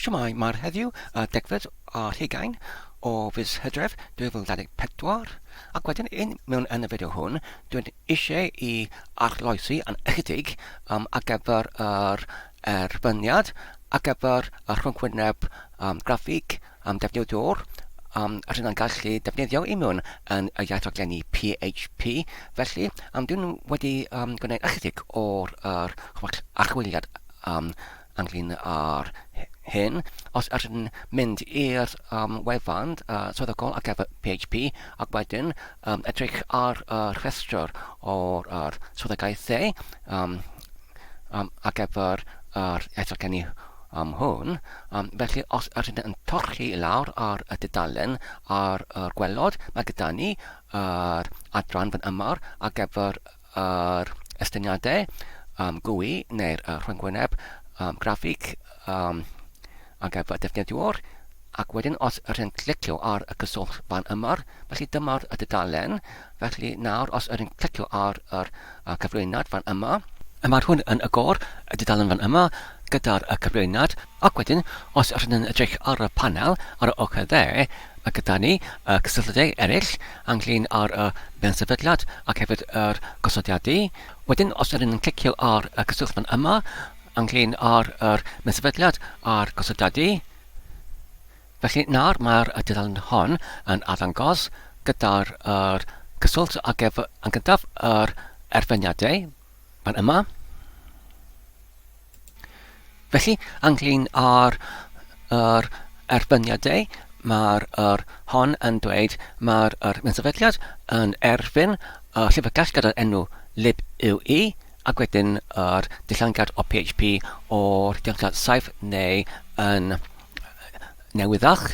Shwmae, mae'r heddiw, y degfed ar hugain o fis Hydref 2024, ac wedyn un mewn yn y fideo hwn, dwi'n eisiau i arloesi yn ychydig um, ar gyfer yr erfyniad, ar gyfer y rhyngwyneb um, graffig um, defnyddiwr, um, rydyn yn gallu defnyddio i mewn yn y iaith raglenni PHP. Felly, um, dwi'n wedi um, gwneud ychydig o'r er, archwiliad um, ynglyn â'r hyn. Os ydyn yn mynd i'r um, wefan uh, swyddogol ar gyfer PHP ac wedyn um, edrych ar y rhestr o'r er swyddogaethau um, um, ar gyfer yr iaith raglenni um, hwn, um, felly os ydyn yn torchi i lawr ar y dudalen ar yr gwelod, mae gyda ni yr adran fan yma ar gyfer yr estyniadau um, GUI neu'r uh, rhyngwyneb um, graffig um, ar gyfer defnyddiwr ac wedyn os ydych yn clicio ar y cyswllt fan yma, felly dyma'r y dudalen, felly nawr os ydych yn clicio ar yr uh, cyflwyniad fan yma, y mae'r hwn yn agor y dudalen fan yma gyda'r y cyflwyniad, ac wedyn os ydych yn edrych ar y panel ar y ochr dde, mae gyda ni y cysylltiadau eraill ynglyn â'r y mewn-sefydliad ac hefyd yr gosodiadu. Wedyn os ydyn yn clicio ar y cyswllt fan yma ynglyn â'r yr mewn-sefydliad a'r gosodiadu, Felly nawr mae'r dudalen hon yn arddangos gyda'r yr cyswllt ar gyfer yn gyntaf yr erfyniadau fan yma. Felly, ynglyn â'r yr erfyniadau, mae'r yr hon yn dweud mae'r yr sefydliad yn erfyn y llyfrgell gyda'r enw libue ac wedyn yr dillangiad o PHP o'r dillangiad saif neu yn newyddach.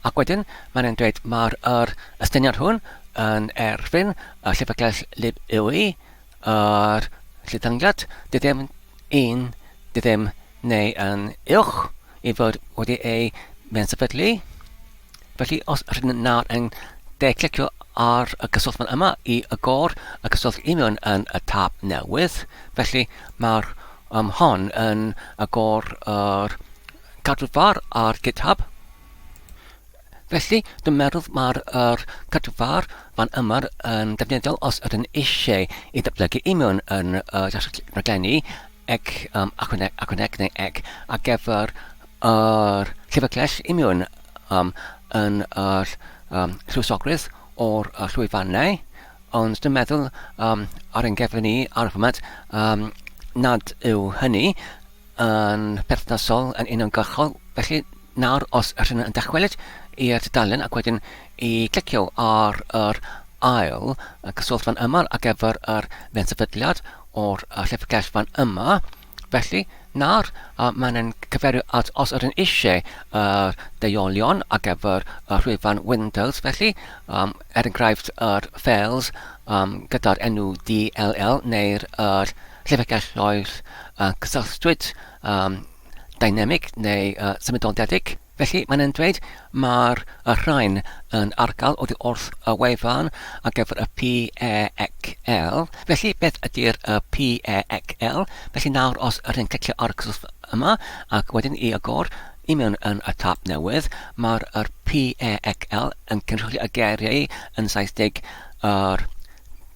Ac wedyn mae'n e'n dweud mae'r yr estyniad hwn yn erfyn y llyfrgell libue yr lledangiad dyddiau un dyddiau neu yn uwch i fod wedi ei mewn-sefydlu. Felly os rydyn nawr yn de clicio ar y cyswllt fan yma i agor y cyswllt i mewn yn y tab newydd, felly mae'r um, hon yn agor yr cadwfar ar GitHub. Felly, dwi'n meddwl mae'r er cadwfar fan yma yn defnyddiol os ydyn eisiau i ddatblygu i mewn yn y rhaglenni ec um, achwaneg, achwaneg neu ec ar gyfer yr llyfrgell i mewn um, yn yr um, llwysogrwydd o'r uh, llwyfannau, ond dwi'n meddwl um, ar ein gefn ni ar y foment um, nad yw hynny yn perthnasol yn uniongyrchol, felly nawr os ydyn yn dychwelyd i'r tudalen ac wedyn i clicio ar yr ail y cyswllt fan yma ar gyfer yr sefydliad o'r llyfrgell fan yma, felly nawr uh, mae'n yn cyfeirio at os ydyn eisiau yr deuolion ar gyfer y rhwyfan Windows, felly um, er enghraifft yr files um, gyda'r enw DLL neu'r yr llyfrgelloedd uh, cysylltwyd um, dynamig neu uh, symudoledig. Felly, mae'n yn dweud mae'r y rhain yn argael oddi wrth y wefan ar gyfer y PEXL. Felly, beth ydy'r y PEXL? Felly nawr os ydyn clicio ar y cyswllt yma ac wedyn i agor i mewn yn y tab newydd, mae'r yr PEXL yn cynrychioli y geiriau yn Saesneg yr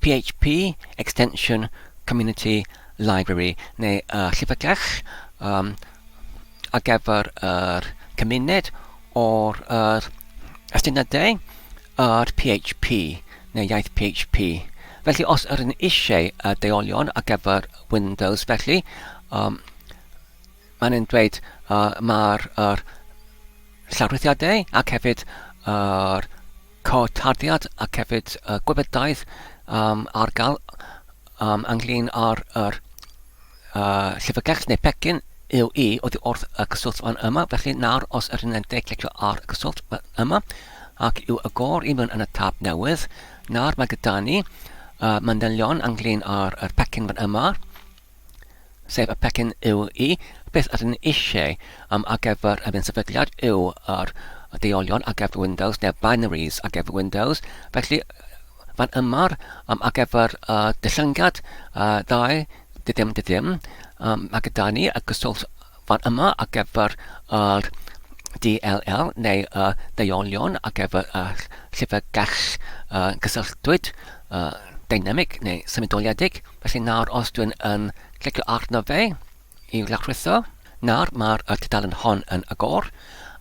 PHP Extension Community Library neu y llyfrgell um, ar gyfer yr cymuned o'r yr estyniadau yr PHP neu iaith PHP. Felly os ydyn eisiau y deolion ar gyfer Windows felly, um, mae'n yn dweud uh, mae'r yr llawrythiadau ac hefyd yr cod tarddiad ac hefyd y gwybodaeth um, ar gael um, ynglyn â'r yr, uh, llyfrgell neu pecyn yw i oddi wrth y cyswllt fan yma. Felly nawr os ydyn ni'n de clicio ar y cyswllt fan yma ac i'w agor i mewn yn y tab newydd, nawr mae gyda ni uh, manylion ynglyn â'r yr pecyn fan yma, sef y pecyn yw i. Beth ydyn ni eisiau um, ar gyfer y sefydliad yw yr deolion ar gyfer Windows neu binaries ar gyfer Windows. Felly Fan yma um, ar gyfer uh, dillyngiad uh, ddau, dydym, dydym, um, mae gyda ni y gyswllt fan yma ar gyfer yr DLL neu y deuolion ar gyfer y llyfrgell gysylltwyd deinamig neu symudoliedig. Felly nawr os dwi'n yn clicio arno fe i'w lawrlwytho, nawr mae'r tudalen hon yn agor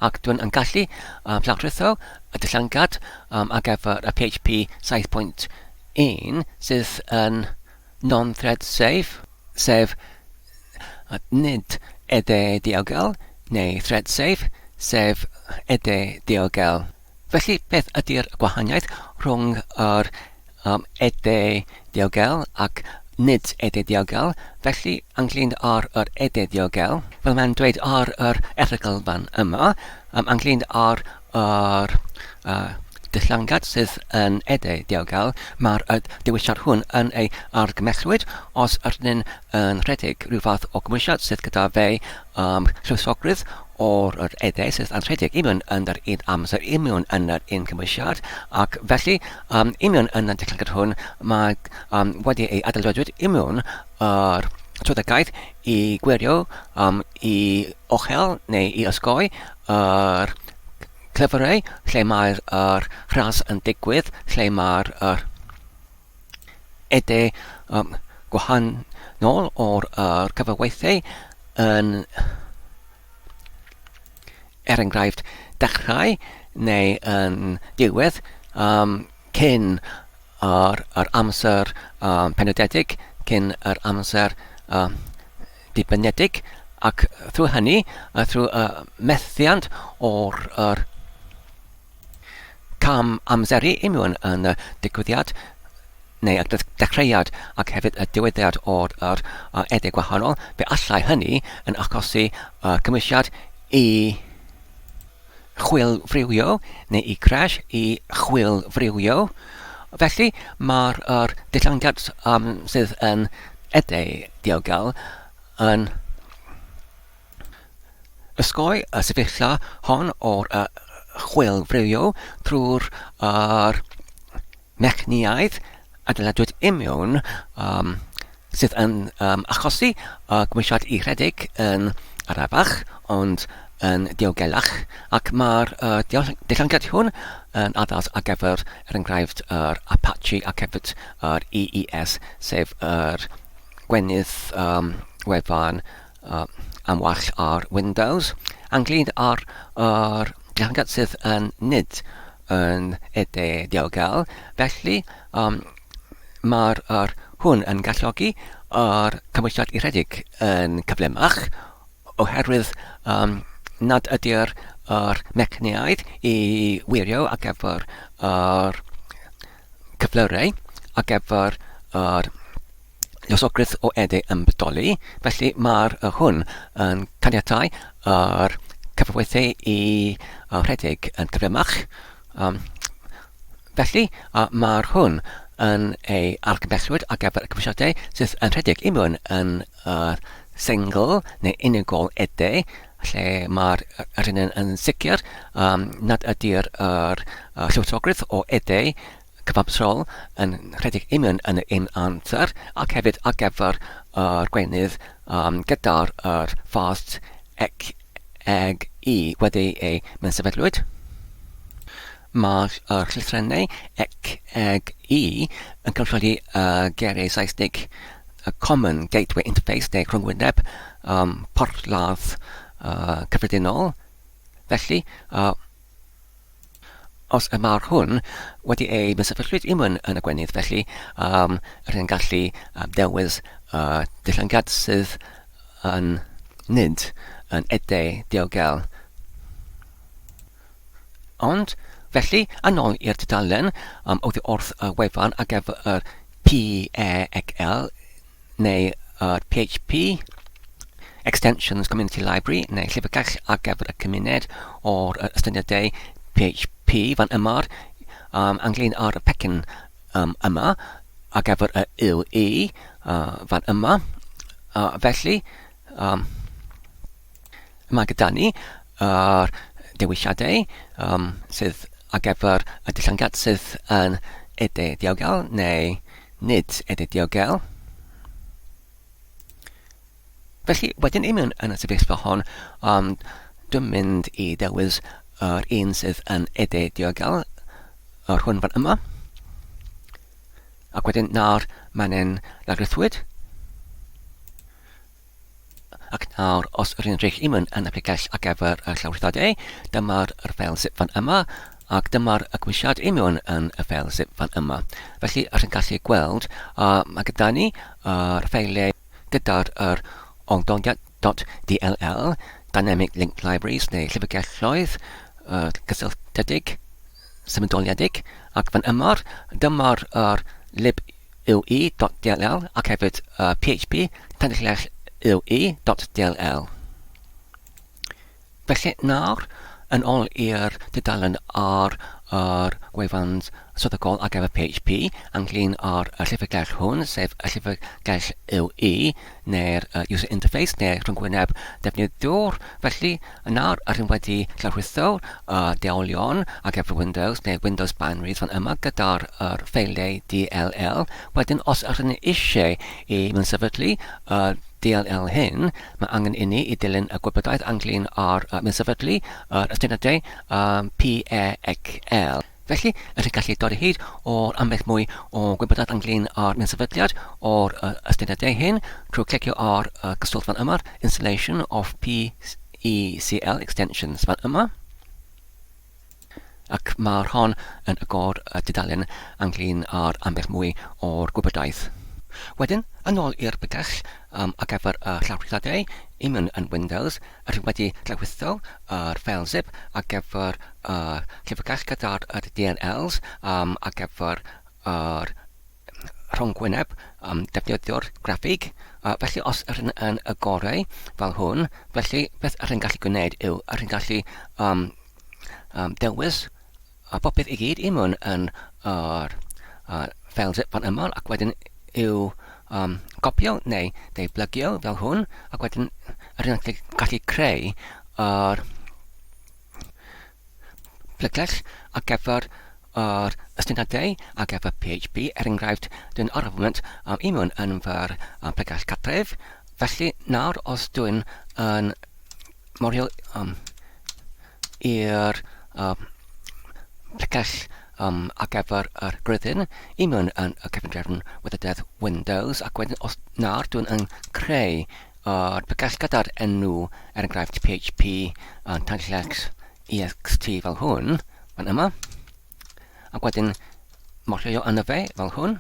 ac dwi'n yn gallu lawrlwytho y dillangad ar gyfer y PHP 7.1 sydd yn non-thread safe, sef nid ede diogel, neu thread safe, sef ede diogel. Felly, beth ydy'r gwahaniaeth rhwng yr um, ede diogel ac nid ede diogel? Felly, ynglyn â'r yr ede diogel, fel mae'n dweud ar yr erthygl fan yma, um, ynglyn â'r yr uh, dillangad sydd yn ede diogel, mae'r y dewisiad hwn yn ei argymhellwyd os ydyn yn rhedeg rhyw fath o gymwysiad sydd gyda fe um, llwysogrwydd o'r yr edau sydd yn rhedeg union yn yr un amser, union yn yr un cymwysiad, ac felly um, union yn y declariad hwn mae um, wedi ei adeiladwyd union yr trwyddegaeth i gwirio um, i ochel neu i osgoi yr clyfrau lle mae'r yr rhas yn digwydd, lle mae'r yr ede um, gwahanol o'r er cyfarweithiau yn er enghraifft dechrau neu yn diwedd um, cyn yr, yr amser um, penodedig, cyn yr amser um, dibynedig, ac trwy hynny, a thrwy y methiant o'r yr cam amseru union yn y digwyddiad neu y dechreuad ac hefyd y diweddiad o'r yr edau gwahanol, fe allai hynny yn achosi y cymwysiad i chwilfriwio neu i crash i chwilfriwio. Felly mae'r yr dillangiad um, sydd yn edau diogel yn Osgoi y sefyllfa hon o'r chwilfriwio trwy'r yr mechnïaeth adeiladwyd imiwn um, sydd yn um, achosi y gymwysiad i rhedeg yn arafach ond yn diogelach ac mae'r uh, dillangiad hwn yn addas ar gyfer er enghraifft yr Apache ac hefyd yr EES sef yr gwenydd um, wefan am wall ar Windows, ynglyn â'r yr dihangiad sydd yn nid yn ede diogel. Felly, um, mae'r yr hwn yn galluogi yr cymwysiad i rhedeg yn cyflymach oherwydd um, nad ydy'r yr mecaniaid i wirio ar gyfer yr cyflyrau ar gyfer yr lluosogrwydd o edau yn bodoli, felly mae'r hwn yn caniatáu yr cyfarwyddau i rhedeg yn gyflymach. Um, felly, mae'r hwn yn ei argymhellwyd ar gyfer y cymwysiadau sydd yn rhedeg i mewn yn y sengl neu unigol edau, lle mae'r yr hyn yn sicr um, nad ydy'r yr, uh, lluosogrwydd o edau cyfamserol yn rhedeg union yn yr un amser ac hefyd ar gyfer yr gweinydd um, gyda'r yr fast ec eg i wedi ei mewn-sefydlwyd. Mae'r yr llythrennau ec eg i yn cynrychioli y geiriau Saesneg y Common Gateway Interface neu rhyngwyneb um, porthladd uh, cyffredinol. Felly, uh, Os y mae'r hwn wedi ei mysefyllwyd unwaith yn y gwenydd, felly um, rydyn yn gallu um, dewis uh, dillangiad sydd yn nid yn edau diogel. Ond, felly, yn ôl i'r tudalen um, oddi wrth y wefan ar gyfer yr PEXL neu yr PHP Extensions Community Library neu llyfrgell ar gyfer y cymuned o'r ystyriedau PHP fan yma um, ynglyn â'r pecyn um, yma ar gyfer y UE uh, fan yma. Uh, felly, um, mae gyda ni yr dewisiadau um, sydd ar gyfer y dillangiad sydd yn ede diogel neu nid ede diogel. Felly, wedyn i mewn yn y sefyllfa hon, um, dwi'n mynd i dewis yr un sydd yn ede diogel, yr hwn fan yma. Ac wedyn nawr mae'n en lagrithwyd. Ac nawr, os yr un rhych i mewn yn y pregell ar gyfer y llawryddadau, dyma'r yr ffeil zip fan yma, ac dyma'r y gwysiad i mewn yn y ffeil zip fan yma. Felly, yr yn gallu gweld, uh, mae gyda ni yr ffeiliau gyda'r yr oldoliad.dll, Dynamic Linked Libraries neu llyfrgelloedd uh, cysylltiedig, symudoliedig, ac fan yma, dyma'r yr libue.dll ac hefyd uh, php tanllell ue.dll. Felly nawr, yn ôl i'r dudalen ar yr gwefan swyddogol ar gyfer PHP ynglyn â'r llyfrgell hwn, sef y llyfrgell UE, neu'r User Interface, neu rhyngwyneb defnyddiwr. Felly, nawr rydym wedi llawrwytho y deolion ar gyfer Windows neu Windows Binaries fan yma gyda'r ffeiliau DLL. Wedyn, os ydyn ni eisiau i mewn-sefydlu y DLL hyn, mae angen inni i dilyn y gwybodaeth ynglyn â'r mewn-sefydlu yr ystyriadau PEXL. Felly, ydych chi'n gallu dod o hyd o'r ambell mwy o gwybodaeth ynglyn â'r mewn-sefydliad o'r ystyriadau hyn trwy clicio ar y cyswllt fan yma, Installation of PECL Extensions fan yma. Ac mae'r hon yn agor y dudalen ynglyn â'r ambell mwy o'r gwybodaeth. Wedyn, yn ôl i'r pregell um, ar gyfer y llawryddadau i mewn yn Windows, rydw wedi llawrytho yr ffeil zip ar gyfer y llyfrgell gyda'r yr DLLs um, ar gyfer yr rhwngwyneb um, defnyddio'r graffig. Uh, felly os ydyn yn y gorau fel hwn, felly beth ydyn gallu gwneud yw ydyn gallu um, um, dewis a popeth i gyd i mewn yn yr uh, ffeil zip fan yma ac wedyn i'w um, copio neu deblygio fel hwn ac wedyn ydyn gallu, gallu creu yr Plyglell ar gyfer yr ystyriadau ar gyfer PHP, er enghraifft, dwi'n ar y foment um, i mewn yn fy um, plegell cartref, felly nawr os dwi'n yn morio um, i'r um, plegell um, ar gyfer yr gryddyn i mewn yn y cyfundrefn wybodaeth Windows ac wedyn os nawr dwi'n yn creu Yr pregell gyda'r enw, er enghraifft PHP yn tanllell ext fel hwn, fan yma, ac wedyn mollio yno fe fel hwn.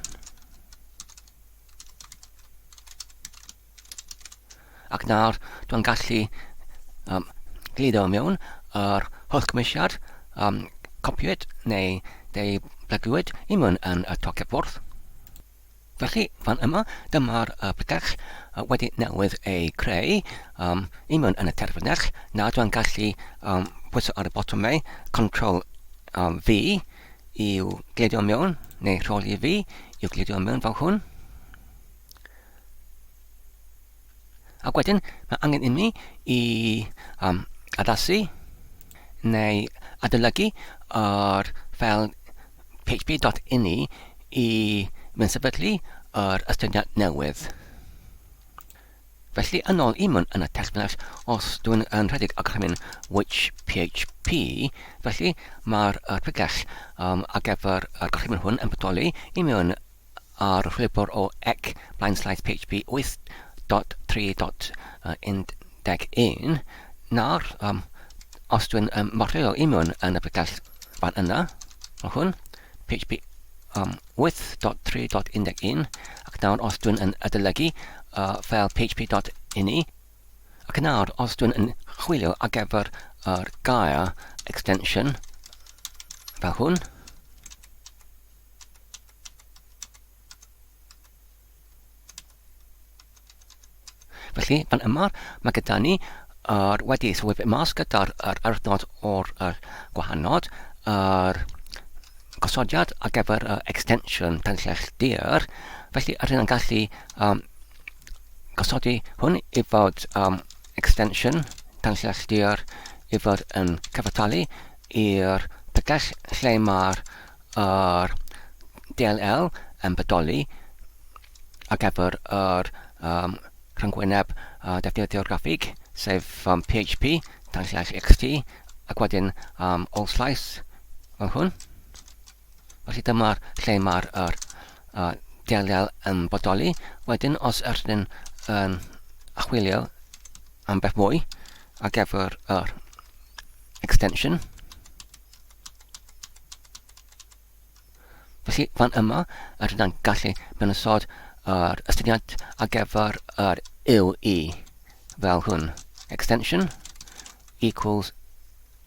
Ac nawr dwi'n gallu um, gludo mewn yr holl gymwysiad, um, copiwyd neu deublygiwyd i mewn yn y tocyn bwrdd. Felly, fan yma, dyma'r pregell wedi newydd ei creu um, i mewn yn y terfynell. Nawr dwi'n gallu um, pwyso ar y botymau Ctrl um, V i'w gludio mewn, neu rholi V i'w gludio mewn fel hwn. Ac wedyn, mae angen i mi i um, addasu neu adolygu yr ffeil php.ini i mewn-sefydlu yr ystyriad newydd. Felly, yn ôl i mewn yn y testfenell, os dwi'n yn rhedeg y gorchymyn which php, felly mae'r pregell um, ar gyfer y gorchymyn hwn yn bodoli i mewn ar llwybr o ec blaenslaeth php 8.3.11 nawr um, os dwi'n um, morio i mewn yn y pregell fan yna, fel hwn, php um, 8.3.11 ac nawr os dwi'n yn adolygu uh, fel php.ini ac nawr os dwi'n yn chwilio ar gyfer yr gair extension fel hwn. Felly, fan yma, mae gyda ni yr wedi sylwebu mas gyda'r yr arnod o'r yr gwahanod, yr gosodiad ar gyfer y extension tanllell dir. Felly, rydyn yn gallu um, gosodi hwn i fod um, extension tanllell dir i fod yn cyfartalu i'r pregell lle mae'r yr DLL yn bodoli ar gyfer yr um, rhyngwyneb defnyddio'r graffig, sef um, PHP, dan slash xt, ac wedyn um, all slice fel hwn. Felly dyma'r lle mae'r er, DLL yn bodoli. Wedyn, os ydyn yn chwilio am beth mwy ar gyfer yr extension, Felly, fan yma, rydyn ni'n gallu mewnysod yr ystyried ar gyfer yr UE fel hwn. Extension equals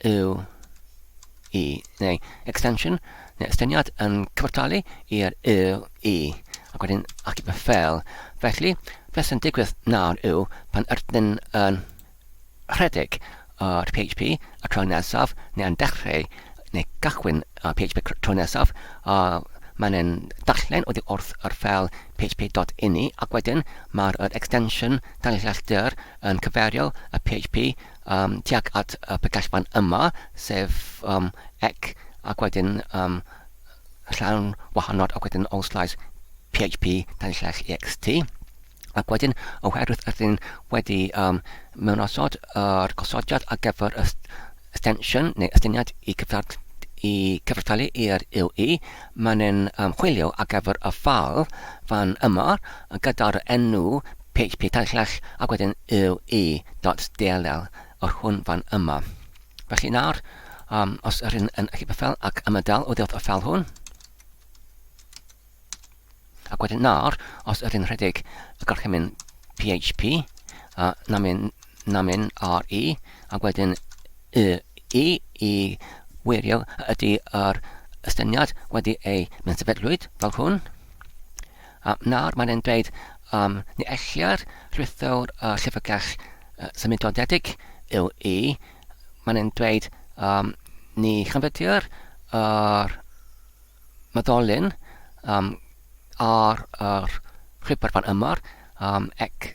UE, neu extension, neu estyniad yn cyfartalu i'r UE, ac wedyn achub y ffeil. Felly, beth sy'n digwydd nawr yw, pan ydyn yn rhedeg yr PHP y tro nesaf, neu yn dechrau, neu gychwyn y PHP tro nesaf, a mae'n yn darllen oddi wrth yr ffeil php.ini, ac wedyn mae'r yr extension dan y yn cyfeirio y PHP um, tuag at y pregellfan yma, sef um, ec, ac wedyn um, llawn wahanol, ac wedyn all slice php dan slash ext. Ac wedyn, oherwydd ydyn wedi um, mewnosod yr gosodiad ar gyfer y extension neu estyniad i cyfrad i cyfartalu i'r UE, mae'n yn um, chwilio ar gyfer y ffal fan yma gyda'r enw php tancell ac wedyn ue.dll yr hwn fan yma. Felly nawr, um, os yr hyn yn achub y ffel ac ymadael oddi wrth y ffel hwn, ac wedyn nawr, os yr hyn rhedeg y gorchymyn PHP, namin, namin RE, ac wedyn y i i wirio ydy yr ystyniad wedi ei mensefydlwyd fel hwn. A nawr mae'n e'n dweud um, ni ellir rhwytho'r llyfrgell symudodedig yw i. Mae'n e'n dweud um, ni chanfyddir yr meddolyn um, ar yr llwybr fan yma, um, ec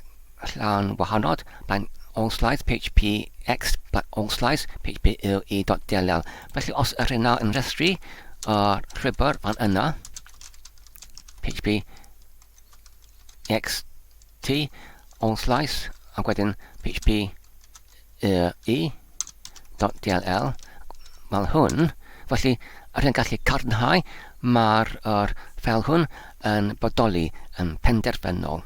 llawn wahanod, blaen all slides php x all slides php ue.dll. Felly os yr yna yn rhestru yr llwybr fan yna, php x t all slice ac wedyn php e .dll fel hwn. Felly, yr hyn gallu cadarnhau, mae'r er ffeil hwn yn bodoli yn penderfynol.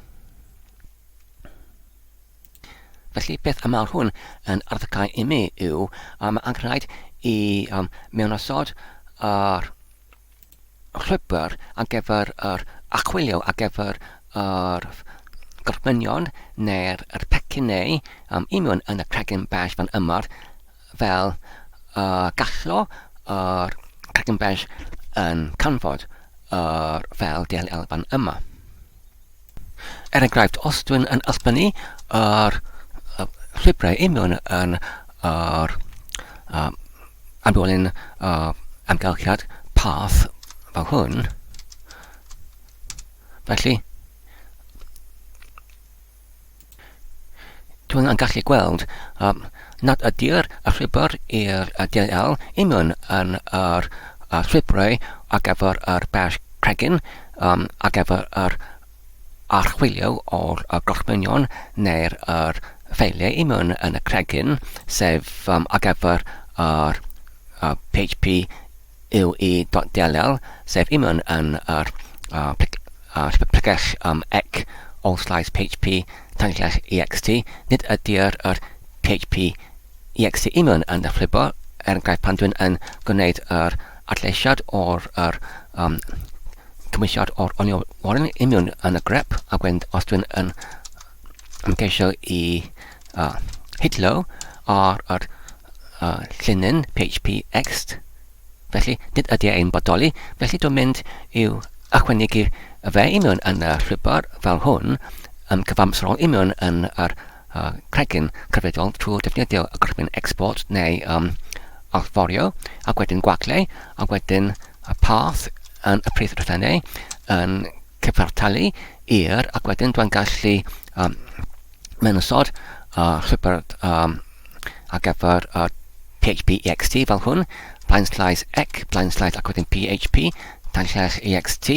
Felly, beth y mae'r hwn yn arddegau i mi yw, a mae angen rhaid i um, mewnosod yr llwybr ar gyfer yr archwilio ar gyfer yr gorchmynion neu'r yr pecynnau um, i mewn yn y cregyn beige fan yma fel gallo yr cregyn beige yn canfod yr fel DLL fan yma. Er enghraifft, os dwi'n yn allbynnu yr llwybrau i mewn yn yr amddiolyn amgylchiad path fel hwn, felly dwi'n yn gallu gweld um, nad ydy'r llwybr i'r DLL i mewn yn yr llwybrau ar gyfer yr bash cregyn um, ar gyfer yr archwilio o'r gorchmynion neu'r yr ffeiliau i mewn yn y cregyn, sef um, ar gyfer yr PHP ue.dll, sef i mewn yn yr pregell um, ec all slice php tanllell ext, nid ydy'r yr PHP ext i mewn yn y llwybr, er enghraifft pan dwi'n yn gwneud yr adleisiad o'r yr, um, cymwysiad o'r onion imiwn yn y grep, ac wedyn os dwi'n yn ymgeisio i hidlo ar yr llinyn PHP ext, felly nid ydy e'n bodoli, felly dwi'n mynd i'w ychwanegu fe i mewn yn y llwybr fel hwn, yn cyfamserol i mewn yn yr cregyn cyfredol trwy defnyddio y gorchymyn export neu um, allforio, ac wedyn gwagle, ac wedyn y path yn y prif rhythennau yn cyfartalu i'r, ac wedyn dwi'n gallu um, mewnysod llwybr um, ar gyfer PHP ext fel hwn, blaen slaes ec, blaen slaes ac wedyn PHP, dan slaes ext,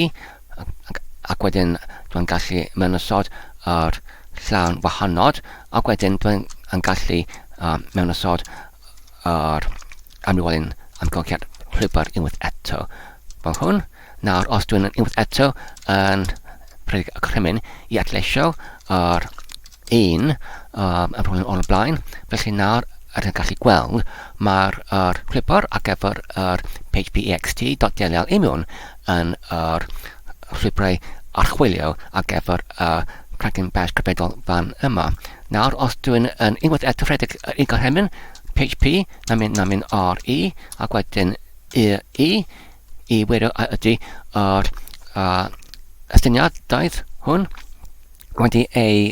ac, ac wedyn dwi'n gallu mewnysod yr llawn wahanod, ac wedyn dwi'n yn gallu mewnosod yr amrywiolyn amgylchiad llwybr unwaith eto fel hwn. Nawr, os dwi'n unwaith eto yn rhedeg y gorchymyn i adleisio yr un amrywiolyn o'r blaen, felly nawr ydych yn gallu gweld mae'r yr llwybr ar gyfer yr phpext.dll union yn yr llwybrau archwilio ar gyfer y cragen bash cyfredol fan yma. Nawr, os dwi'n yn unwaith eto rhedeg yr un gorchymyn, php, na mynd, na mynd re, ac wedyn e, e, i wirio a ydy yr estyniadaeth hwn wedi ei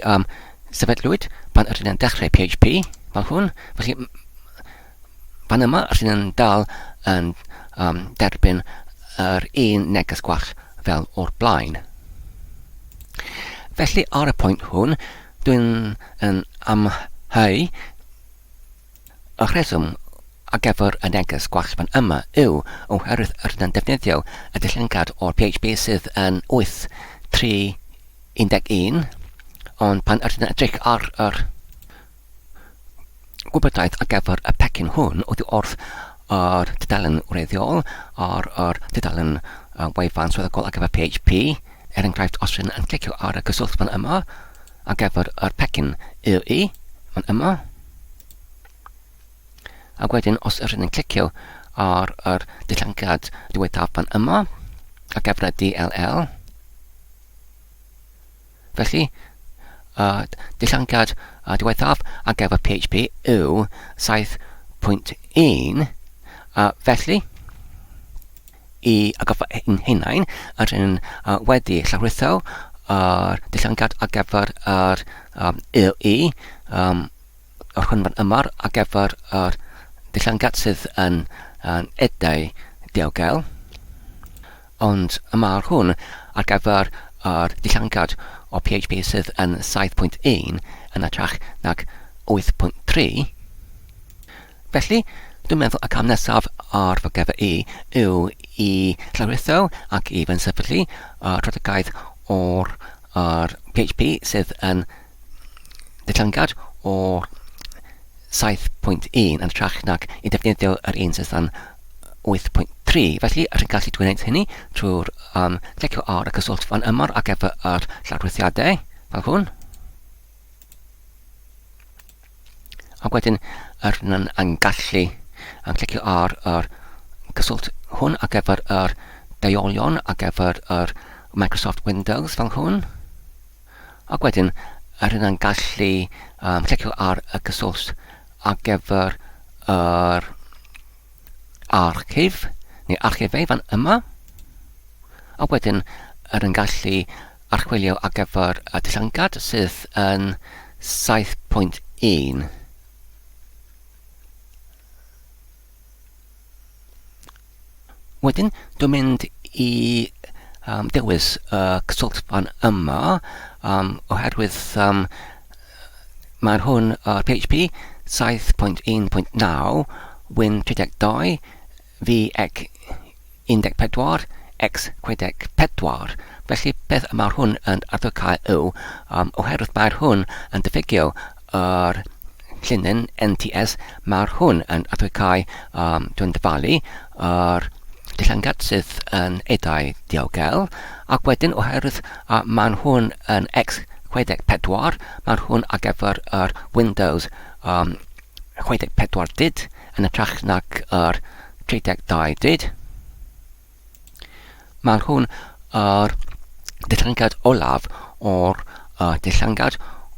sefydlwyd pan ydyn yn dechrau PHP fel hwn. Felly, fan yma, rydyn yn dal yn derbyn yr un neges gwall fel o'r blaen. Felly, ar y pwynt hwn, dwi'n yn amheu y rheswm ar gyfer y neges gwall fan yma yw oherwydd rydyn yn defnyddio y dillyngiad o'r PHP sydd yn 8.3.11, ond pan rydyn yn edrych ar yr gwybodaeth ar gyfer y pecyn hwn oddi wrth yr tudalen wreiddiol ar yr tudalen wefan swyddogol ar gyfer PHP, er enghraifft os rydyn yn clicio ar y cyswllt fan yma ar gyfer yr pecyn UE fan yma, ac wedyn os ydyn yn clicio ar yr dillangiad diwethaf fan yma ar gyfer y DLL, Felly, y dillangiad diwethaf ar gyfer PHP yw 7.1, a felly, i atgoffa ein hunain, rydyn wedi llawrwytho yr dillangiad ar gyfer yr UE, yr hwn fan yma ar gyfer yr dillangiad sydd yn edau diogel. Ond y mae'r hwn ar gyfer yr dillangad o PHP sydd yn 7.1 yn hytrach nag 8.3. Felly, dwi'n meddwl y cam nesaf ar fy gyfer i yw i llawrytho ac i fy sefydlu y strategaeth o'r yr PHP sydd yn dillangad o'r 7.1 yn hytrach nag i defnyddio yr un sydd yn 8.3. Felly, rydyn gallu gwneud hynny trwy'r clicio ar y cyswllt fan yma ar gyfer yr llawrwythiadau, fel hwn. Ac wedyn, rydyn yn gallu yn clicio ar yr cyswllt hwn ar gyfer yr deuolion ar gyfer yr Microsoft Windows fel hwn. Ac wedyn, rydyn yn gallu clicio ar y cyswllt ar gyfer yr archif, neu archifau fan yma. A wedyn, rydyn yn gallu archwilio ar gyfer y dillangad sydd yn 7.1. Wedyn, dwi'n mynd i dewis y cyswllt fan yma, oherwydd mae'r hwn yr PHP 7.1.9 Win 32 VX 14 X64. Felly beth y mae'r hwn yn arddocau yw, oherwydd mae'r hwn yn diffygio yr llinyn NTS, mae'r hwn yn arddocau, dwi'n dyfalu, yr dillangad sydd yn edau diogel, ac wedyn oherwydd mae'n hwn yn X64, mae'r hwn ar gyfer yr Windows 64 dyd yn hytrach nag yr 32 dyd. Mae'r hwn yr dillangad olaf o'r dillangad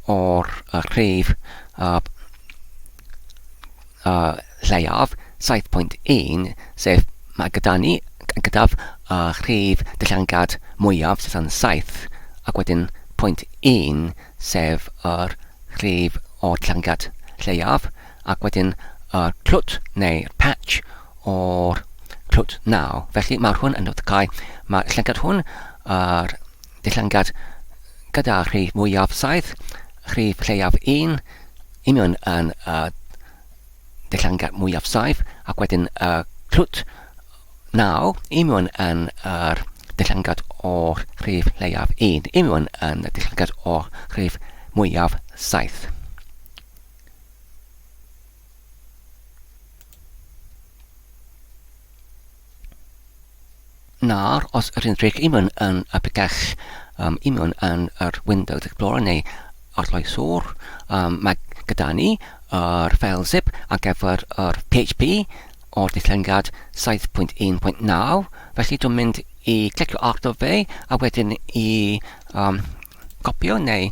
o'r rhif lleiaf 7.1, sef mae gyda ni gyda'r rhif dillangad mwyaf sydd yn 7 ac wedyn 0.1 sef yr rhif o'r dillangad lleiaf ac wedyn y clwt neu'r patch o'r clwt 9. Felly mae'r hwn yn dod cael, mae'r llygad hwn, yr dillangad gyda rhif mwyaf 7, rhif lleiaf 1, union yn y dillangad mwyaf 7, ac wedyn y clwt 9, union yn yr dillangad o'r rhif lleiaf 1, union yn y dillangad o'r rhif mwyaf 7. Nawr, os ydyn edrych i mewn yn y picell um, i mewn yn yr Windows Explorer neu arloeswr, um, mae gyda ni yr ffeil zip ar gyfer yr PHP o'r dillyngiad 7.1.9, felly dwi'n mynd i clicio arno fe a wedyn i um, copio neu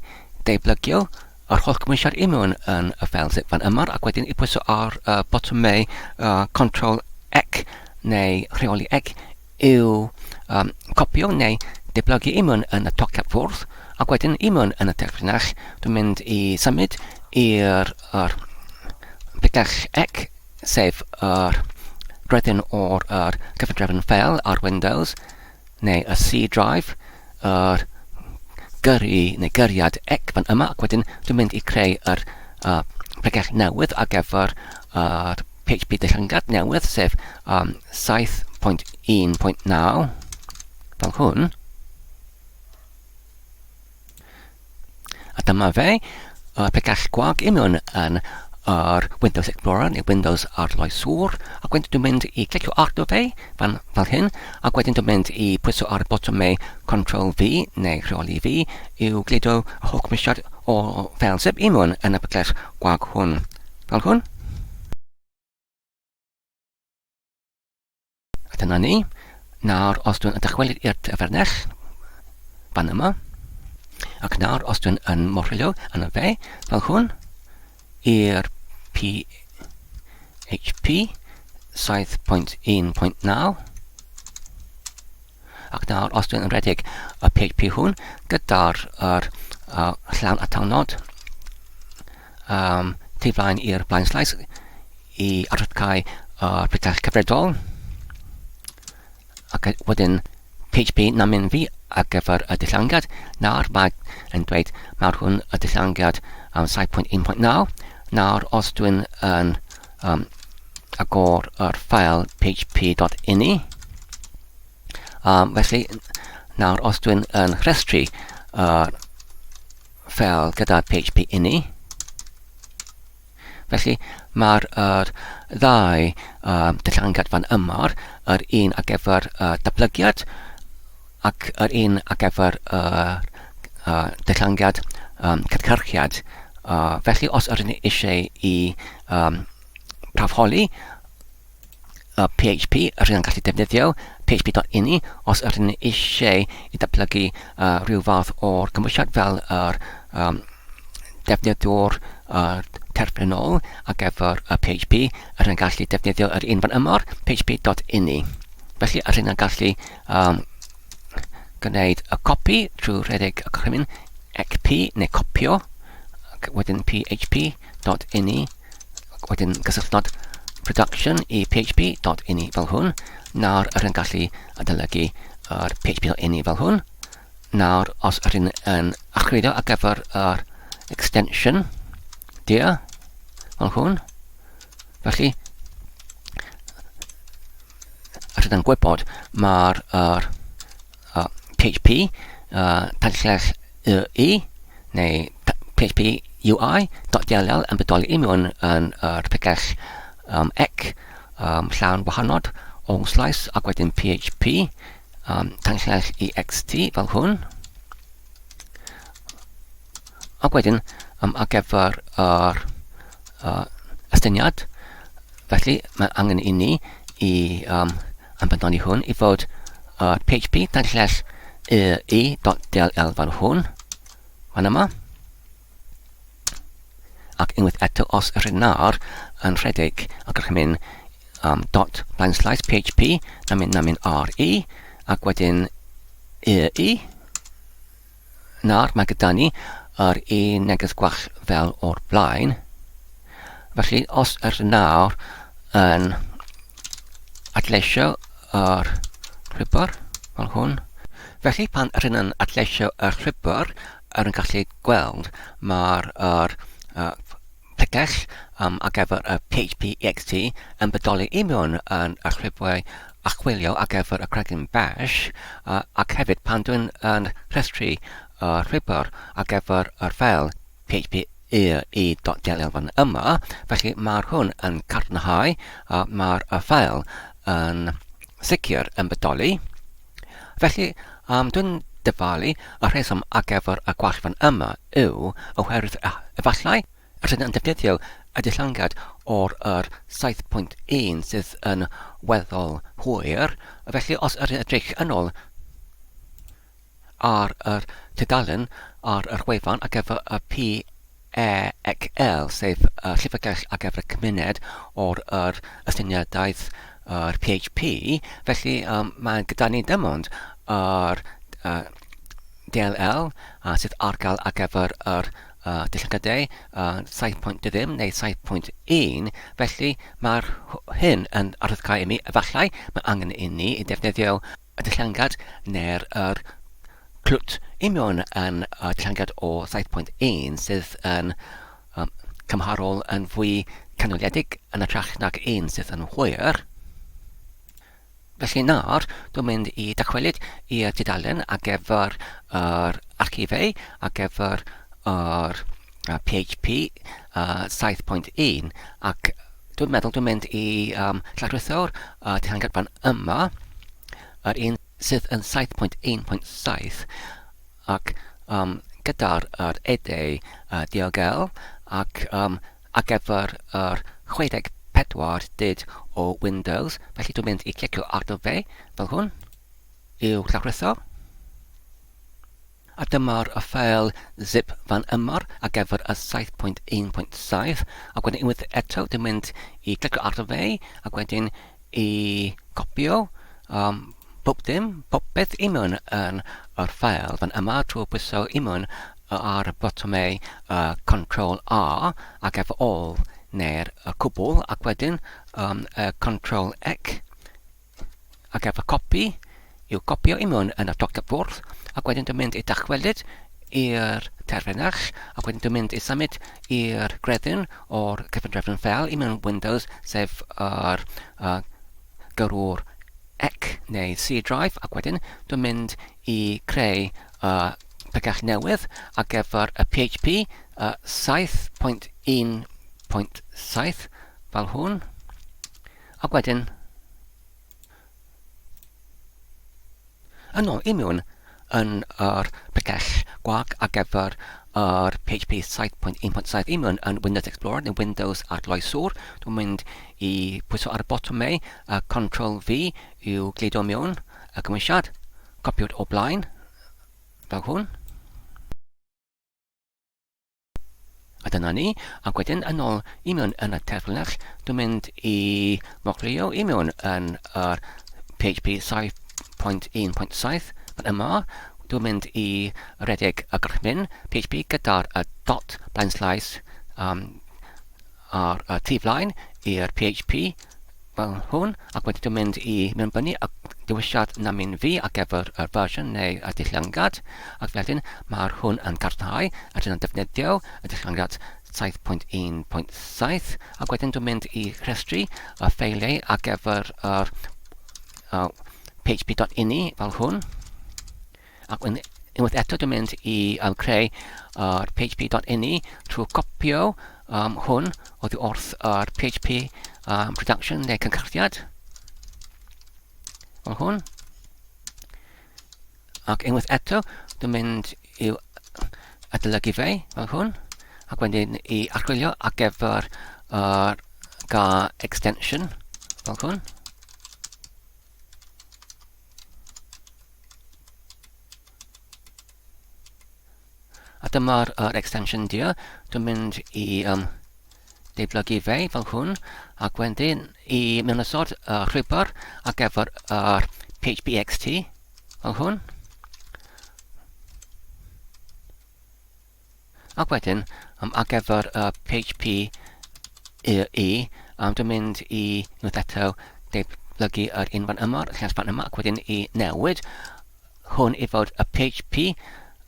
deiblygio yr holl gymwysiad i mewn yn y ffeil zip fan yma ac wedyn i pwyso ar y botymau uh, Ctrl X neu rheoli X i'w um, copio neu deblygu i mewn yn y tocad ffwrdd ac wedyn i mewn yn y terfynell dwi'n mynd i symud i'r er, picell X sef yr rhedyn o'r er, cyfundrefn ffeil ar Windows neu y C drive, yr gyrru neu gyriad ec fan yma, ac wedyn dwi'n mynd i creu yr uh, pregell newydd ar gyfer yr PHP dillyngiad newydd, sef um, 7.1.9, fel hwn. A dyma fe, y pregell gwag i mewn yn yr Windows Explorer neu Windows Arloeswr, ac wedyn dwi'n mynd i clicio arno fe fan, fel hyn, ac wedyn dwi'n mynd i pwyso ar y botymau Ctrl V neu rheoli V i'w gludo y holl gymwysiad o fel zip i mewn yn y pregell gwag hwn, fel hwn. A dyna ni. Nawr, os dwi'n dychwelyd i'r dyfernell, fan yma, ac nawr, os dwi'n yn morfilio yn y fe, fel hwn, i'r PHP 7.1.9, ac nawr, os dwi'n yn rhedeg y PHP hwn gyda'r yr, uh, llawn atalnod, um, tu flaen i'r blaen slaes, i arddgau yr pethau cyfredol ac wedyn PHP namyn fi ar gyfer y dillangad. Nawr mae yn dweud mae'r hwn y dillangad um, 7.1.9. Nawr os dwi'n yn um, agor yr ffael php.ini, um, felly nawr os dwi'n yn rhestru yr ffeil gyda php ini, Felly, mae'r yr ddau uh, dillangad fan yma, yr un ar gyfer uh, datblygiad ac yr un ar gyfer yr uh, dillangiad um, cydgyrchiad. Uh, felly, os ydyn ni eisiau i um, prawfholi y PHP, rydyn ni'n gallu defnyddio php.ini os ydyn ni eisiau i datblygu uh, rhyw fath o'r cymwysiad fel yr um, defnyddiwr uh, terfynol ar gyfer y PHP, rydyn ni'n gallu defnyddio yr un fan yma, php.ini. Felly, rydyn ni'n gallu um, gwneud y copi trwy rhedeg y gorchymyn xp neu copio, ac wedyn php.ini Ac wedyn gysylltnod production i php.ini fel hwn. Nawr yr yn gallu adolygu yr php.ini fel hwn. Nawr os yr yn yn archwilio ar gyfer yr extension dir fel hwn. Felly, yr yn gwybod mae'r yr, uh, PHP uh, tanllell y neu PHP UI.dll yn bodoli i mewn yn yr pregell um, ec um, llawn wahanod o slice ac wedyn PHP um, tanllell ext fel hwn. Ac wedyn um, ar gyfer yr uh, estyniad, felly mae angen i ni i um, ambenodoli hwn i fod uh, PHP tanllell e.dll fel hwn, fan yma. Ac unwaith eto, os yr nawr yn rhedeg y gorchymyn um, dot blaen slaes PHP, na mynd na mynd RE, ac wedyn EE, nawr mae gyda ni yr un neges gwall fel o'r blaen. Felly, os yr nawr yn adleisio yr llwybr fel hwn. Felly, pan rydyn yn adleisio y llwybr, yr yn gallu gweld mae'r yr, uh, pregell um, ar gyfer y PHP EXT yn bodoli i mewn yn y llwybrau archwilio ar gyfer y cregyn bash, uh, ac hefyd pan dwi'n yn rhestru y llwybr ar gyfer yr ffeil. PHP e.dll fan yma, felly mae'r hwn yn cadarnhau a mae'r y ffael yn sicr yn bodoli. Felly, um, dwi'n dyfalu y rheswm ar gyfer y gwall fan yma yw oherwydd efallai rydyn yn defnyddio y dillangad o'r yr 7.1 sydd yn weddol hwyr, felly os ydyn edrych yn ôl ar yr tudalen ar yr wefan ar gyfer y PECL, sef y Llyfrgell ar gyfer y Cymuned o'r yr ystyniadaeth yr PHP, felly um, mae gyda ni dim ond yr uh, DLL uh, sydd ar gael ar gyfer yr uh, dillyngadau uh, 7.0 neu 7.1, felly mae'r hyn yn arwyddocau i mi, efallai mae angen i ni i defnyddio y dillangad neu'r yr clwt union yn y dillangad o 7.1 sydd yn um, cymharol yn fwy canoliedig yn ytrach nag un sydd yn hwyr. Felly nawr, dwi'n mynd i dychwelyd i'r tudalen ar gyfer yr archifau, ar gyfer yr PHP 7.1, ac dwi'n meddwl dwi'n mynd i um, lladwitho'r tehangiad fan yma, yr un sydd yn 7.1.7, ac um, gyda'r yr edau uh, diogel, ac um, ar gyfer yr 64 dyd o Windows, felly dwi'n mynd i clicio arno fe fel hwn i'w llawrwytho. A dyma'r y ffeil zip fan yma ar gyfer y 7.1.7 ac wedyn unwaith eto dwi'n mynd i clicio arno fe ac wedyn i gopio um, pob dim, popeth i mewn yn yr ffeil fan yma trwy pwyso i mewn ar y botymau uh, Ctrl A ac efo ôl neu'r y cwbl ac wedyn um, y Ctrl C ac efo copi i'w copio i mewn yn y doctor bwrdd ac wedyn dwi'n mynd i dychwelyd i'r terfynell ac wedyn dwi'n mynd i symud i'r greddyn o'r cyfundrefn ffeil i mewn Windows sef yr uh, gyrrwr C neu C drive ac wedyn dwi'n mynd i creu uh, pregell newydd ar gyfer y PHP uh, 7.1.7 fel hwn ac wedyn yn ôl i mewn yn yr pregell gwag ar gyfer yr PHP 7.1.7 i mewn yn Windows Explorer neu Windows Arloeswr. Dwi'n mynd i pwyso ar y botwm a Ctrl V i'w gludo mewn y cymwysiad. Copiwyd o blaen, fel hwn. A dyna ni, ac wedyn yn ôl i mewn yn y terfynell, dwi'n mynd i moglio i mewn yn yr PHP 7.1.7 fan yma. Dwi'n mynd i redeg y gorchymyn PHP gyda'r y dot blaen slaes um, ar y tu flaen i'r PHP fel hwn, ac wedyn dwi'n mynd i mewnbynnu y dewisiad namyn fi ar gyfer y fersiwn neu y dillangad, ac wedyn mae'r hwn yn cadarnhau a dyna'n defnyddio y dillangad 7.1.7, ac wedyn dwi'n mynd i rhestru y ffeiliau ar gyfer yr uh, php.ini fel hwn. Ac unwaith eto dwi'n mynd i um, creu yr php.ini trwy copio um, hwn oddi wrth yr PHP um, production neu cynhyrchiad. Fel hwn. Ac unwaith eto dwi'n mynd i'w adolygu fe fel hwn. Ac wedyn i archwilio ar gyfer yr ga extension fel hwn. A dyma'r er extension dir. Dwi'n mynd i um, deiblygu fe fel hwn, ac wedyn i mewnysod y llwybr ar gyfer yr PHPXT fel hwn. Ac wedyn, um, ar gyfer y PHP IE, um, dwi'n mynd i unwaith eto deiblygu yr un fan yma, y llinell fan yma, ac wedyn i newid hwn i fod y PHP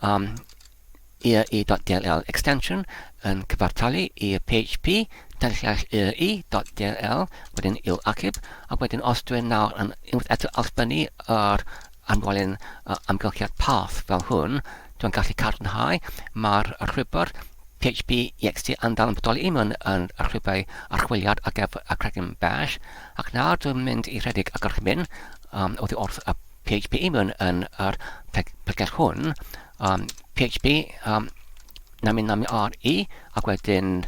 um, ie.dll extension yn cyfartalu i'r PHP llinell ie.dll wedyn i'w achub, ac wedyn os dwi'n nawr yn unwaith eto allbynnu yr Amgolyn amgylchiad path fel hwn, dwi'n gallu cadarnhau mae'r llwybr PHP ext yn dal yn bodoli mewn yn y rhywbeth archwiliad ar gyfer y cregyn bash, ac nawr dwi'n mynd i rhedeg y gorchymyn um, oddi wrth y PHP mewn yn yr pregeth hwn, um, PHP um, nami nami R I, ac wedyn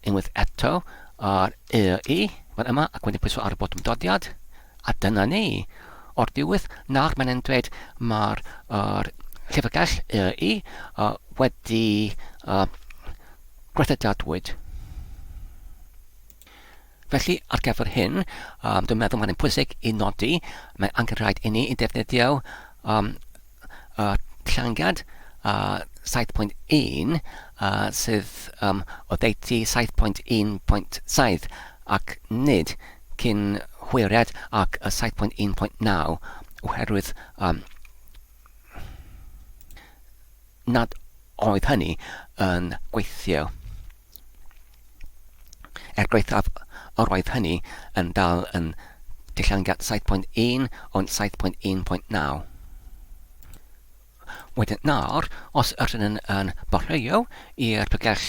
unwaith eto ar Y I, fan yma, ac wedyn pwyso ar y botwm dodiad, a dyna ni. O'r diwedd, nawr mae'n e'n dweud mae'r er llyfrgell Y I uh, wedi uh, gwerthadadwyd. Felly, ar gyfer hyn, um, dwi'n meddwl mae'n pwysig i nodi, mae angen rhaid inni i defnyddio um, y llangiad uh, 7.1 uh, sydd um, oddeutu 7.1.7 ac nid cyn hwyriad ac y 7.1.9 oherwydd um, nad oedd hynny yn gweithio. Er gwaethaf yr oedd hynny yn dal yn dillangiad 7.1 ond 7.1.9. Wedyn nawr, os ydyn yn, yn borheuo i'r pregell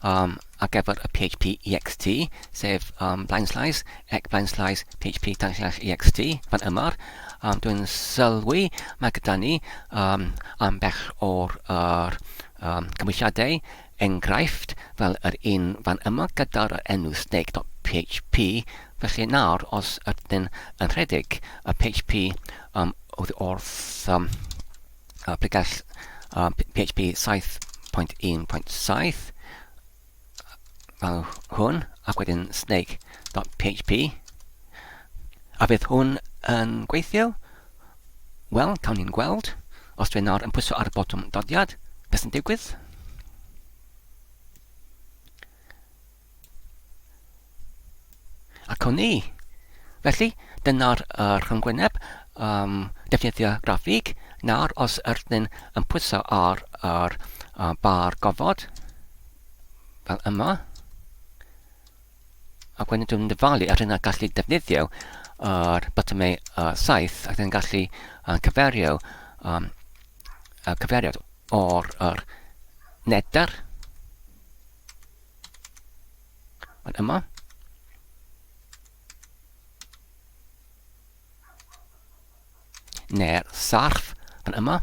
um, ar gyfer y PHP EXT, sef um, blaenslaes, ec blaenslaes PHP tanllall EXT, fan yma, um, dwi'n sylwi mae gyda ni um, ambell o'r er, um, cymwysiadau enghraifft fel yr un fan yma gyda'r enw snake.php, felly nawr os ydyn yn rhedeg y PHP um, oddi wrth um, uh, pregell um, PHP 7.1.7 fel hwn ac wedyn snake.php a fydd hwn yn gweithio? Wel, cawn ni'n gweld. Os dwi nawr yn pwyso ar y botwm dodiad, beth sy'n digwydd? Ac o'n ni. Felly, dyna'r uh, rhyngwyneb um, defnyddio graffig. Nawr, os ydyn yn pwyso ar yr uh, bar gofod, fel yma, ac wedyn dwi'n dyfalu ar hynna gallu defnyddio yr botymau uh, saeth ac yn gallu uh, cyferio um, uh, cyfeiriad o'r er neder fan yma. Neu'r sarff fan yma.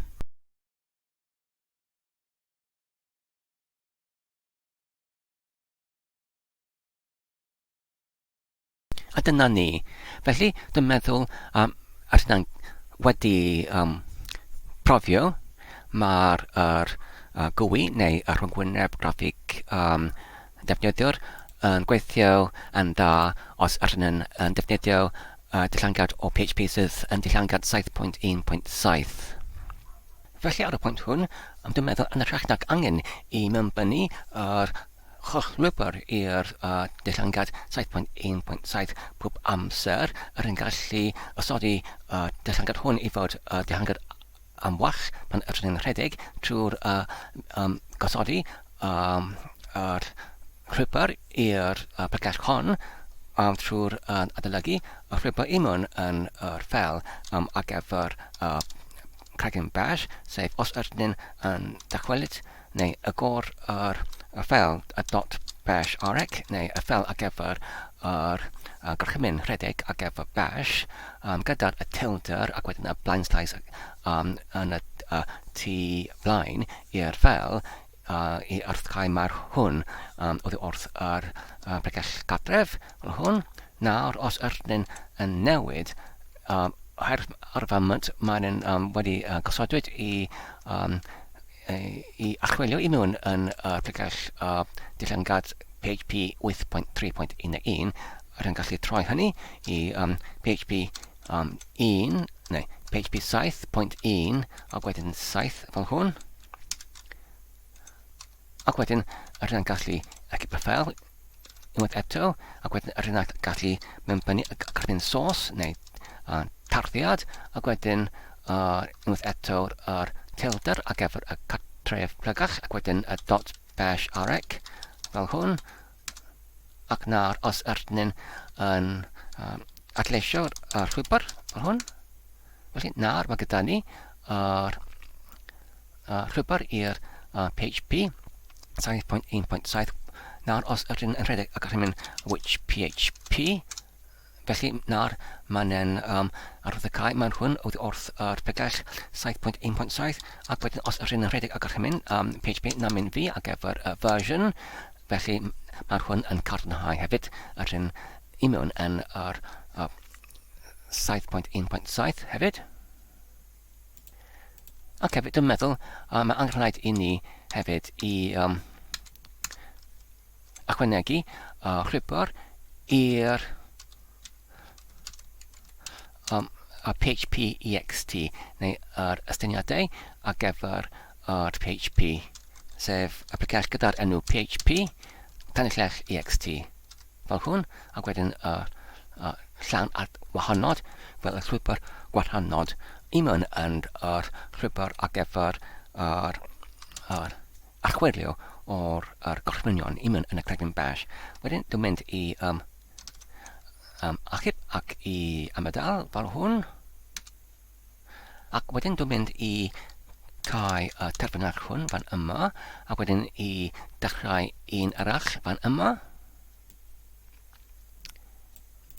A dyna ni. Felly, dwi'n meddwl, um, ar hynna'n wedi um, profio, mae'r er, uh, GUI neu y rhyngwyneb graffig um, defnyddiwr yn gweithio yn dda os ydyn yn, yn defnyddio uh, dillangiad o PHP sydd yn dillangiad 7.1.7. Felly ar y pwynt hwn, dwi'n meddwl yn hytrach nag angen i mewnbynnu yr holl lwybr i'r uh, dillangiad 7.1.7 pob amser, yr yn gallu osodi y uh, dillangiad hwn i fod y uh, dillangiad am wall pan ydyn ni'n rhedeg trwy'r uh, um, gosodi um, yr llwybr i'r uh, pregeth hon um, trwy'r uh, adolygu y llwybr i mewn yn yr ffel um, ar gyfer uh, Cregyn Bash, sef os ydyn yn dychwelyd neu agor yr y ffeil y dot bash rec neu y ffeil ar gyfer yr uh, gorchymyn rhedeg ar gyfer bash um, gyda'r y tilder ac wedyn y blaenslaes um, yn y uh, tu blaen i'r ffeil uh, i wrthgau mae'r hwn um, oddi wrth yr uh, pregell gartref fel hwn. Nawr, os ydyn yn newid um, oherwydd ar y foment mae'n um, wedi uh, gosodwyd i um, i archwilio i mewn yn y pregell uh, dillangad PHP 8.3.11 rydyn gallu troi hynny i um, PHP um, 1 neu PHP 7.1 ac wedyn 7 fel hwn. Ac wedyn rydyn gallu agib y ffeil unwaith eto, ac wedyn rydyn gallu mewnbynnu y cerdyn sos neu uh, tarddiad, ac wedyn uh, unwaith eto yr tilder ar gyfer y cartref plygach, ac wedyn y dot bash rec fel hwn, ac nawr os ydyn yn um, adleisio'r uh, llwybr fel hwn, felly nawr mae gyda ni yr uh, llwybr i'r uh, PHP. 7.1.7. Nawr, os ydyn yn rhedeg y gorchymyn which PHP, felly nawr mae'n e'n um, arwyddocau, mae'n hwn oddi wrth yr pregell 7.1.7, ac wedyn os ydyn yn rhedeg y gorchymyn um, PHP na mynd fi ar gyfer y version, felly mae'r hwn yn cadarnhau hefyd ydyn i mewn yn yr 7.1.7 hefyd. Ac hefyd, dwi'n meddwl, uh, mae angen rhaid i ni hefyd i um, ychwanegu rhywbeth i'r um, y PHP EXT neu yr ystyniadau ar gyfer yr PHP, sef y pregell gyda'r enw PHP tanllell EXT. Fel hwn, ac wedyn y, y llan at wahanod, fel y llwybr gwahanod, i mewn yn yr llwybr ar gyfer yr, yr archwilio o'r yr gorchmynion i mewn yn y cregyn bash. Wedyn dwi'n mynd i um, um, achub ac i ymadael fel hwn. Ac wedyn dwi'n mynd i cau y terfynach hwn fan yma, ac wedyn i dechrau un arall fan yma.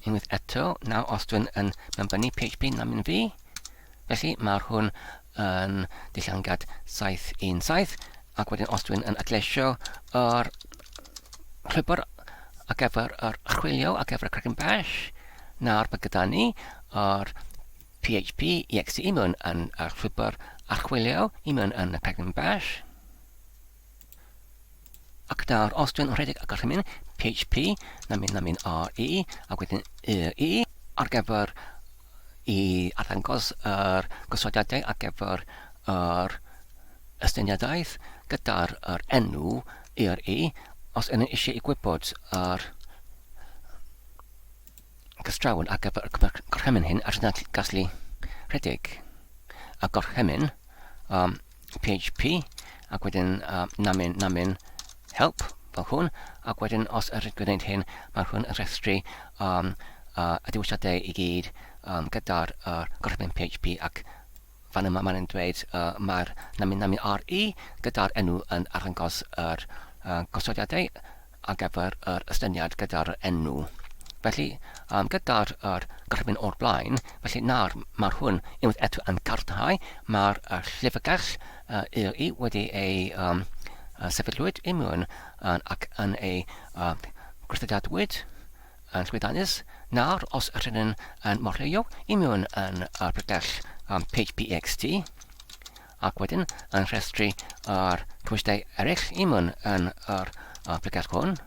Unwaith eto, nawr os dwi'n yn mewnbynnu PHP na mynd fi, felly mae'r hwn yn dillangad 717, ac wedyn os dwi'n yn adleisio yr llwybr ar gyfer yr chwilio ar gyfer y Kraken Bash, nawr mae gyda ni yr PHP exe i mewn yn y llwybr archwilio i mewn yn y Kraken Bash. Ac nawr, os dwi'n rhedeg y gorchymyn PHP, na mynd, na mynd RE, ac wedyn UE, ar gyfer i arddangos yr gosodiadau ar gyfer yr estyniadaeth gyda'r yr enw URI, os ydyn eisiau i gwybod yr cystrawn ar gyfer y gorchymyn hyn, ar yna gallu rhedeg y gorchymyn um, PHP ac wedyn uh, namin namin help fel hwn ac wedyn os yr gwneud hyn mae hwn yn rhestru um, uh, y dewisiadau i gyd um, gyda'r uh, gorchymyn PHP ac fan yma mae'n dweud uh, mae'r namin namin RE gyda'r enw yn arddangos yr uh, gosodiadau ar gyfer yr estyniad gyda'r enw. Felly, um, gyda'r yr gorchymyn o'r blaen, felly nawr mae'r hwn unwaith eto yn cadarnhau, mae'r uh, llyfrgell uh, URI wedi ei um, uh, sefydlwyd i mewn uh, ac yn ei uh, gwrthodiadwyd yn llwyddiannus. Nawr, os ydyn yn, yn morleuo i mewn yn y pregell um, PHPXT, ac wedyn yn rhestru yr cymwysterau eraill i mewn yn yr uh, pregell hwn,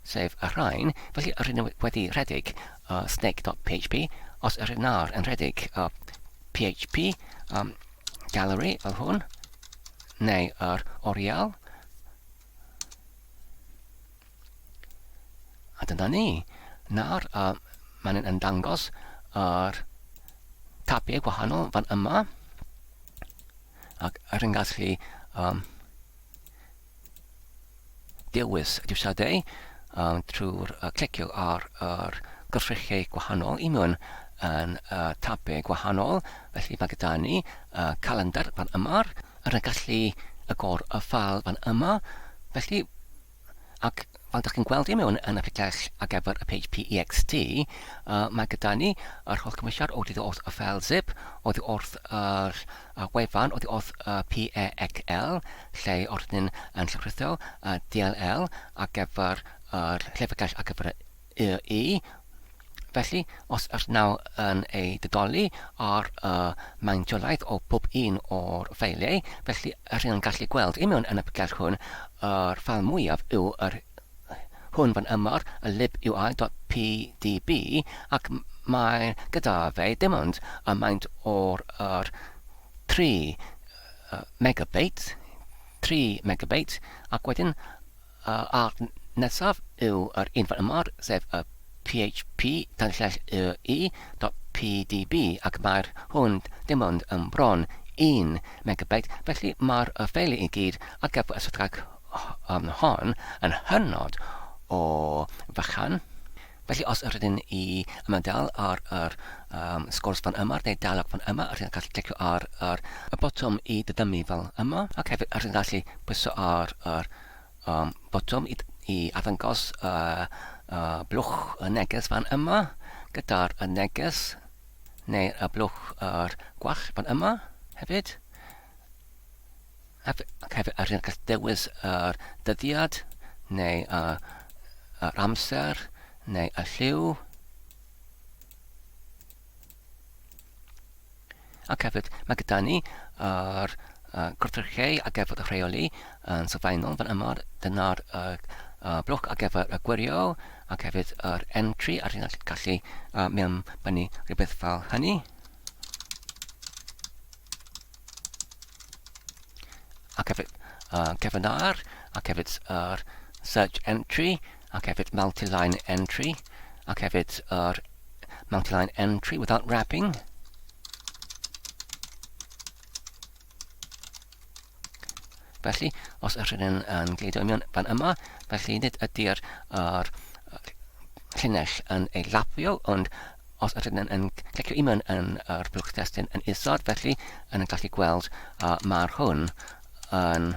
sef y rhain. Felly, yr hyn wedi rhedeg uh, snake.php, os yr hyn nawr yn rhedeg uh, PHP um, gallery fel hwn, neu yr oriel, A dyna ni. Nawr, uh, mae'n yn dangos yr tabiau gwahanol fan yma. Ac yr yn gallu um, dewis y dewisiadau um, trwy'r uh, clicio ar yr gwrthrychau gwahanol i mewn yn uh, tabiau gwahanol. Felly mae gyda ni uh, calendar fan yma. Yr yn gallu agor y ffeil fan yma. Felly Ac fel dych chi'n gweld i mewn yn y pregell ar gyfer y PHP EXT, uh, mae gyda ni yr holl cymwysiad oddi wrth y ffeil zip, oddi wrth yr uh, wefan, oddi wrth y PEXL, lle oeddwn yn llawrytho y DLL ar gyfer yr llyfrgell ar gyfer y UE. Felly, os ydych nawr yn ei didoli ar y maintiolaeth o pob un o'r ffeiliau, felly rydych yn gallu gweld i mewn yn y pregell hwn, yr ffeil mwyaf yw yr hwn fan yma, y libui.pdb, ac mae gyda fe dim ond y maint o'r yr 3 megabyte, 3 megabyte, ac wedyn A'r nesaf yw yr un fan yma, sef y php tanllell y dot pdb, ac mae'r hwn dim ond yn bron 1 megabyte, felly mae'r ffeiliau i gyd ar gyfer y swyddfa hon yn hynod o fychan. Felly os yr ydyn i ymadael ar yr um, sgwrs fan yma, neu dialog fan yma, yr ydyn gallu clicio ar yr, y botwm i diddymu fel yma, ac hefyd yr ydyn gallu pwyso ar yr um, botwm i, i arddangos y, y blwch y neges fan yma, gyda'r y neges neu y blwch yr gwall fan yma hefyd. Ac hefyd ar hyn gallu dewis yr dyddiad neu yr amser neu y lliw. Ac hefyd mae gyda ni yr gwrthrychau ar gyfer y rheoli yn sylfaenol fan yma. Dyna'r blwch ar gyfer y gwirio ac hefyd yr entry ar hyn gallu mewnbynnu rhywbeth fel hynny. Ac hefyd cefn ar, ac hefyd yr search entry, ac hefyd multi-line entry, ac hefyd yr multi-line entry without wrapping. Felly, os ydych chi'n yn gludo i mewn fan yma, felly nid ydy'r yr llinell yn ei lapio, ond Os ydyn yn, yn clicio i mewn yn yr blwch testun yn isod, felly yn gallu gweld mae'r hwn yn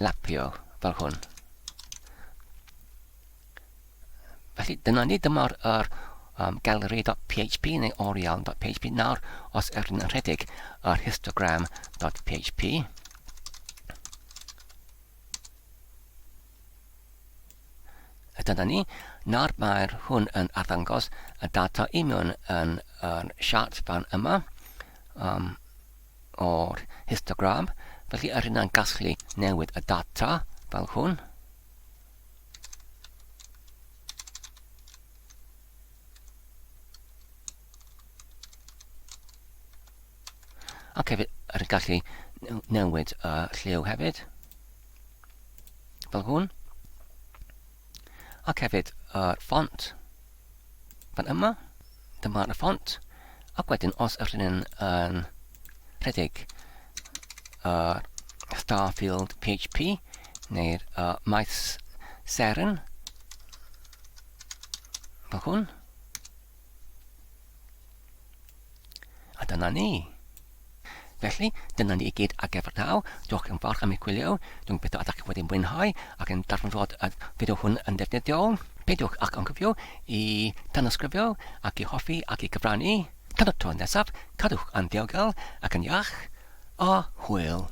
lapio fel hwn. Felly dyna ni, dyma'r yr, um, gallery.php neu oriel.php. Nawr, os ydyn yn rhedeg yr histogram.php, A dyna ni, nawr mae'r hwn yn arddangos y data i mewn yn yr siart fan yma um, o'r histogram. Felly yr hynna'n gasglu newid y data fel hwn. Ac hefyd yr gallu newid y lliw hefyd. fel hwn. Ac hefyd yr ffont fan yma. Dyma'r ffont. Ac wedyn os ydyn ni'n yn rhedeg yr Starfield PHP neu'r uh, maes seren fel hwn. A dyna ni. Felly, dyna ni i gyd ar gyfer nawr. Diolch yn fawr am eich gwylio. Dwi'n gobeithio ydych chi wedi mwynhau ac yn darganfod y fideo hwn yn ddefnyddiol. Peidiwch ag anghofio i tanysgrifio ac i hoffi ac i gyfrannu. Tan y tro nesaf, cadwch yn ddiogel ac yn iach, a hwyl!